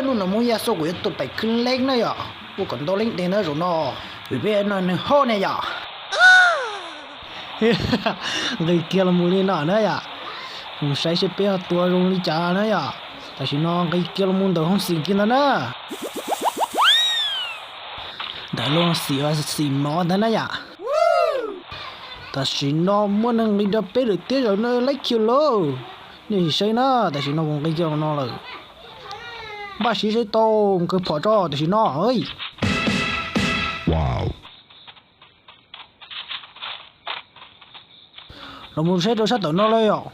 Lub no muab yaj xub kuv yuav tua pem khwb leeb na yom, ua kom ntau leeb dej na zaum no, vim peb no nws hauj ne yom. Nqis kiag los mus li no na yom. Mus saib seb peb ho tua zoo li cas na yom. Tam sim no nqis kiag los mus ntawm hoob xim kiag ntawd na. Ntawm lub xim uas xim mov ntawd na yom. Tam sim no muaj neeg nqis rau peb lawm tiag zaum no laib khiu lauj. Nej sim saib na, tam sim no kuv nqis kiag los no lawm. Npaj siv saib tau mus kawg phom tso tam sim no. Los mus saib rau sab tom no lawm yom.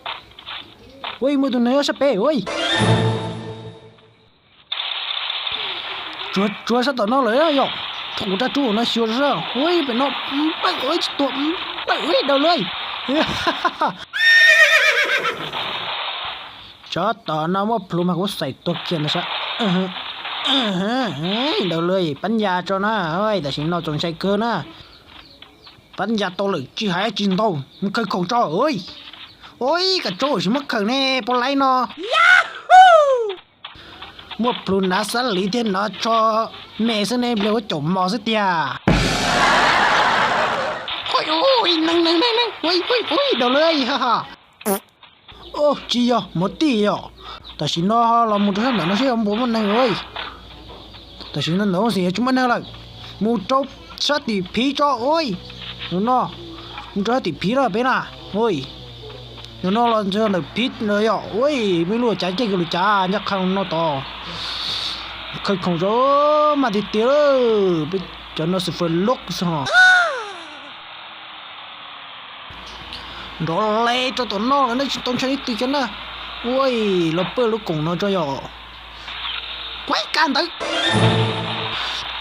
Ua muaj tus neeg nyob sab pem ua. Tsuag tsuag sab tom no lawm yom. Thaum kuv rab rub no xyuas sab ua pem no, npawj ua tsis tuag, npawj ua daws lawm. Sab tom no muaj plhus mas kuv xaim tuag kiag ntawd sab. Daws lawm, pab ya tso na, tam sim no txaus ntshai kawg na. Pab ya tau lawm tsis hais tsis ntau, mus khaws khoom tso. Ua ib kav tsaub tsis muab khaws ne, pab laib no. Muaj plhus hnav xab liv thiab hnav tsho me xwb ne, pliag ua caum mos xwb tiag. Neeg neeg neeg neeg, ua ua daws lawm ha ha. Tsis yog mov tij yom. Tam sim no los mus rau sab ntawm no seb puas muaj neeg ua. Tam sim no ntawm hoob xim tsis muaj neeg lawm. Mus rau sab tim phiv tso ua. Zaum no mus rau sab tim phiv lawm peb na ua. Zaum no los ntawm phiv no yom ua, muaj ib lub cav caij kws lub cav ncaj qha no tod. Khaws khoom tso, mas tiag tiag lawm, peb cov no xwm fawm loj xwb ho. Nrov le rau tom no lawm na, tsis tau ntshai leej twg cov na. Ua los pawj lub koom no tso yom. Kuaib kab ntawd.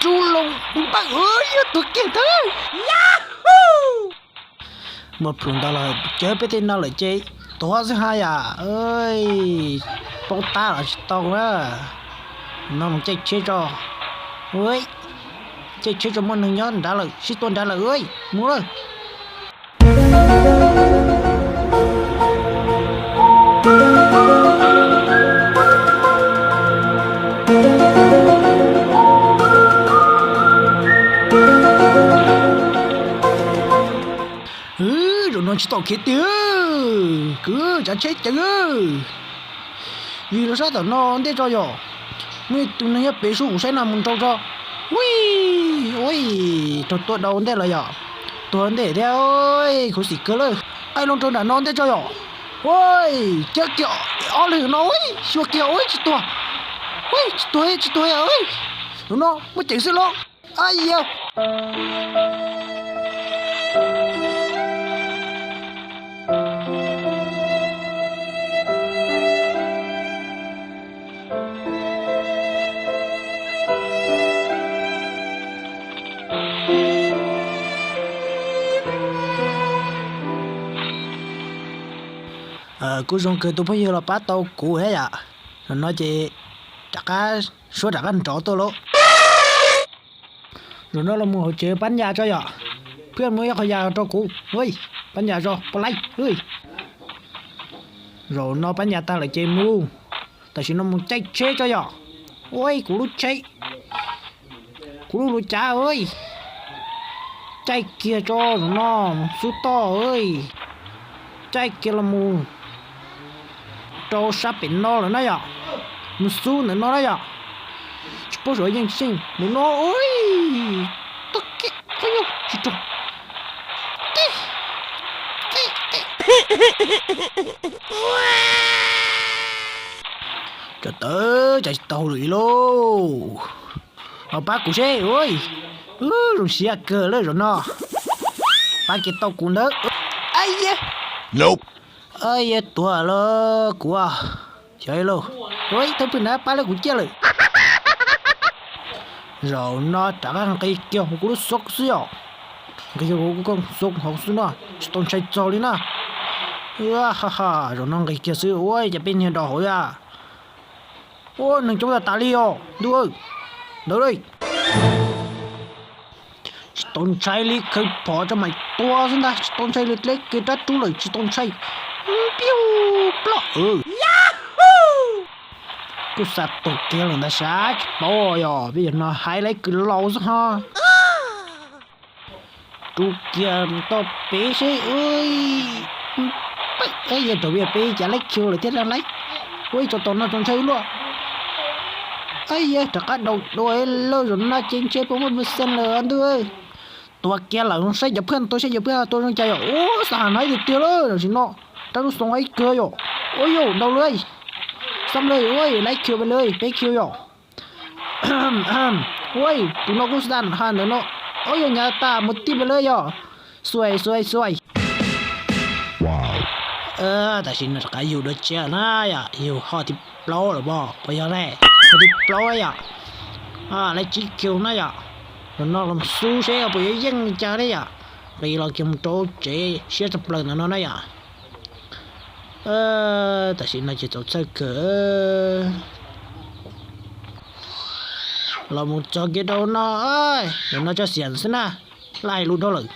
Rub loo npawj, yog tuag kiag ntawd. Muaj plhus ntau lawm, cawv peb tej no lawm ces tuag xwb ha yam. Paub tab los tsis tau na. No mus caij tsheb tso. Caij tsheb tso, muaj neeg nyob nrad lawm, sib tua nrad lawm, mus lawm. Zaum no tsis tau khiav tiag, kwv tsav tsheb ceev. Vij los sab tom no ntej tso yom. Muaj ib tug neeg nyob pem sub kuv saib no mus nrau tso. Ui, ui, raug tua dau ntej lawm yom. Tuag ntej thiab, khuv xim kawg lawm. Aib, los rau nram no ntej tso yom. Ui, cawv kiag ob leeg no, ui, xyuas kiag, ui, tsis tuag. Ui, tsis tuag, tsis tuag, ui. Zaum no muaj ceem xwb los. Ab yog. Kuj zoo kawg tus phooj ywg los pab tau kuv thiab yom. Zaum no ces rov qab suab rov qab nrov tuaj lauj. Zaum no los mus hauv tsev pab ya tso yom. Pheej muaj ib qho ya rau kuv, pab ya tso puas laib. Zaum no pab ya tag lawm ces mus. Tam sim no mus caij tsheb tso yom. Ua kuv lub tsheb, kuv lub lub cav, caij kiag tso zaum no mus xub toj, caij kiag los mus rau sab pem no lawm na yom. Mus xub ntawm no na yom. Tsis paub sav yeej seej mus no, ub, tsis raug. Tawm, cas tsis tau hauj lwm li lauj. Los pab kuv seb, ub, zoo siab kawg lawm zaum no. Pab kiag tau kuv ntawd. Ab yog, ab yog tuag lawm kuv. Cov lauj, thawj pwg na pab lawm kuv ciaj lawm. Zaum no rov qab nqis kiag kuv lub xov xwb yom. Nqis kiag kuv lub xov hauv xwb no, tsis tau ntshai txog li na. Zaum no nqis kiag xwb, ua cas peb niag nrog hauv yam. Ua neeg coob tas tas li os ntuj. Ntawd li. Tsis tau ntshai li, khaws phom tso mam tua xwb ntag, tsis tau ntshai li, dleb kiag rab rub lawm tsis tau ntshai. Piu ploj. Kuj xa tuag kiag lawm ntag sav, tsis paub yog vim yog no hais laiv kws laus xwb ho. Rub kiag tau pem seb, yog rau vim peb cas laiv kiag lawm thiab laiv. Ua ib tso tom no tso ntshai luaj. Yog rov qab daus dua lawm, zaum no ces ntshe puas muaj percent lawm ntuj. Tua kiag lawm, saib cov phaj tua, saib cov phaj tua zoo cas yom. Ua xav hais no ib tiag tiag lawm, tam sim no rab lub xoo ib kawg yom. Ua yog daus lawm, xab lawm, ua laiv kiag peb lawm, peb kiag yom. Ua tus no kuj xav hais ntawm no, ua yog nyav tas mus tij peb lawm yom. Xuaim xuaim xuaim. Tam sim no rov qab yug dua tsiab na yom, yug ho thib plaub lawm pob, puas yog ne? Ho thib plaub yom. Laiv tsib kiag na yom. Zaum no los xub seb puas yuav yeej li cas ne yom. Nqis los kiag mus rau tsev siab tshaj plaws ntawm no na yom. Tam sim no ces txaus txhawj kawg. Los mus txog kiag rau no, zaum no tso xiam xwb na, laj hais lus dhau lawm.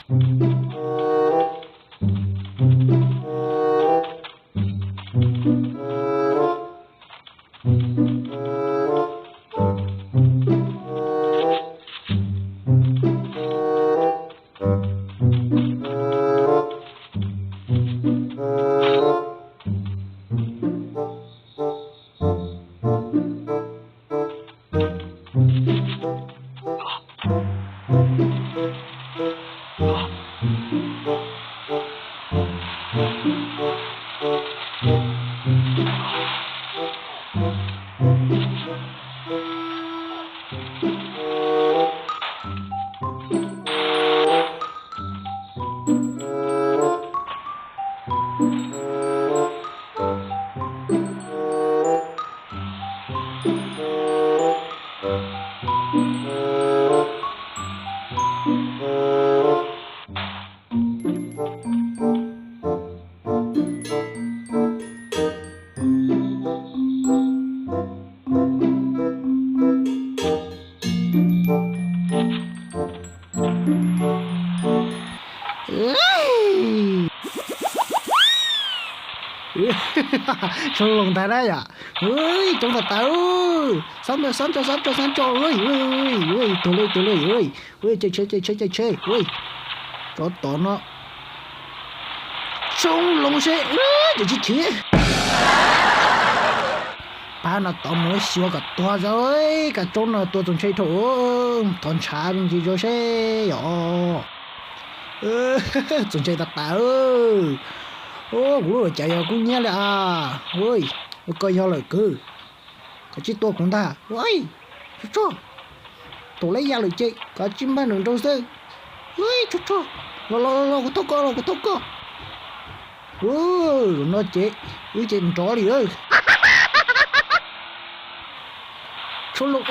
Tshoob loo ntag na yom. Coob tas tas, xab tso xab tso xab tso, tuag lawm tuag lawm, caij tsheb caij tsheb caij tsheb, tsov tom no. Tshoob loo seb, ces tsis chim. Pab no tod mus xyuas kom tuag zog, kab tshoob no tua txaus ntshai dhau, thov ntshav me ntsis zog seb yom. Txaus ntshai tas tas. Kuv lub luam cav yog kub hnyiab li as. Koj yog lawm kwv, koj tsis tua kuv ntag. Tsuag tsuag, thaum lawv ya lawm ces koj tsis npaj nws nrau xwb. Tsuag tsuag, los los los, kuv thauj koj los, kuv thauj koj. Zaum no ces wb ces nrov li. Tshoob loo,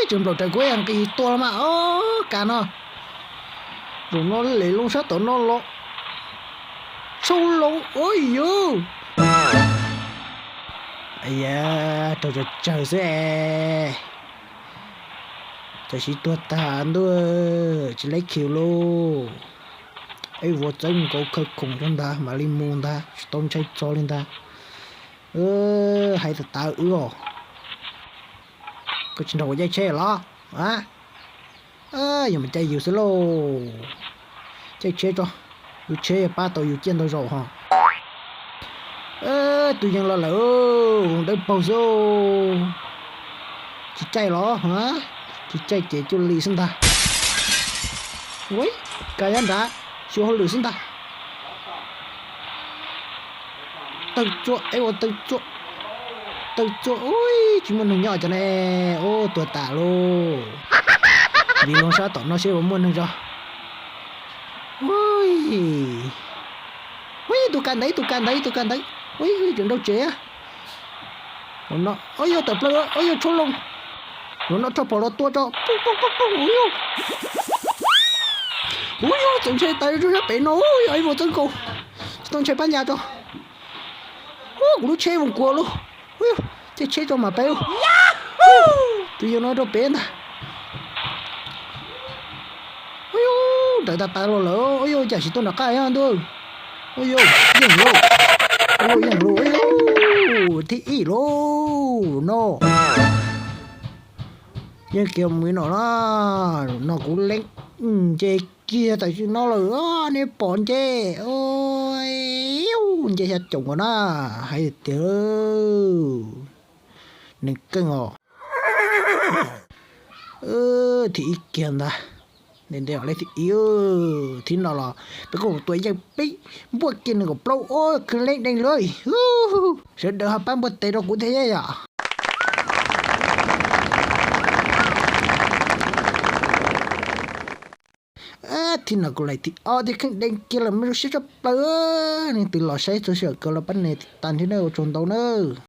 tseem nplaum raws kuv nqis tua los mas, o, kas no. Zaum no lem loo sab tom no los. Tshoob loo, ua yuv. Yam raug tsawg tsawg xwb es. Tam sim tuag tag ntuj, tsis laiv kiag lauj. Ib vuag txawb nkaus khawv khoom rau ntag mam li mus ntag, tsis tau ntshai txog li ntag. Hais tas tas wb os. Koj tsis nrog kuv caij tsheb los? Yog mas caij yus xwb lauj. Caij tsheb tso, yus tsheb yog pab tau yus ciaj ntau zaus ho. Tus yeej los lawm, dawb paug xwb. Tsis caij los? Tsis caij ces cuaj li xwb ntag. Ua, kab nyob nrad, xyuas hauj lwm xwb ntag. Tawg txuam, ua tawg txuam, tawg txuam, ua tsis muaj neeg nyob cov ne. Ua tuag tas lauj. Nqis loo sab tom no seb puas muaj neeg tso. Ua, tus kas ntawd, tus kas ntawd, tus kas ntawd, ua, tseem nrau tsev. Ua, yog tawm plaws, ua, yog tshoob loo. Ua no rho phom los tua tso. Ua, yog txaus ntshai tas, rau sab pem no yog ib vuag txawb nkaus, tsis tau ntshai pab ncas tso. Ua, kuv lub tsheb voos kuas lauj. Ua, caij tsheb tso mam peb. Tus yawg no rau pem ntag. Ua, rawv tas tas los lawm, ua, yog cas tsis tuaj nram qab ntuj. Ua, yeej lauj, ua, yeej lauj, thib ib lauj. no. Yeej kiag mus li no na, no kuv leeb nce kiag tam sim no lawm, nej pom nce. Nce xya coom nkaus na, hais tias neeg keej os. Thib ib kiag ntag, nte nte os, leej thib ib. Thib no los peb kuj tua yeej peb npuaj kiag nees nkaum plaub, ua kwv leej deej lawm. Sawv daws ho pab npuaj tes rau kuv thiab yom. Thib no kuv laim thib ob thiab, kheej deej kiag lawm, me zoo siab tshaj plaws. Leej twg los saib txog sij hawm kawg los pab nias tiv tas thiab na, ua tsaug ntau nawb.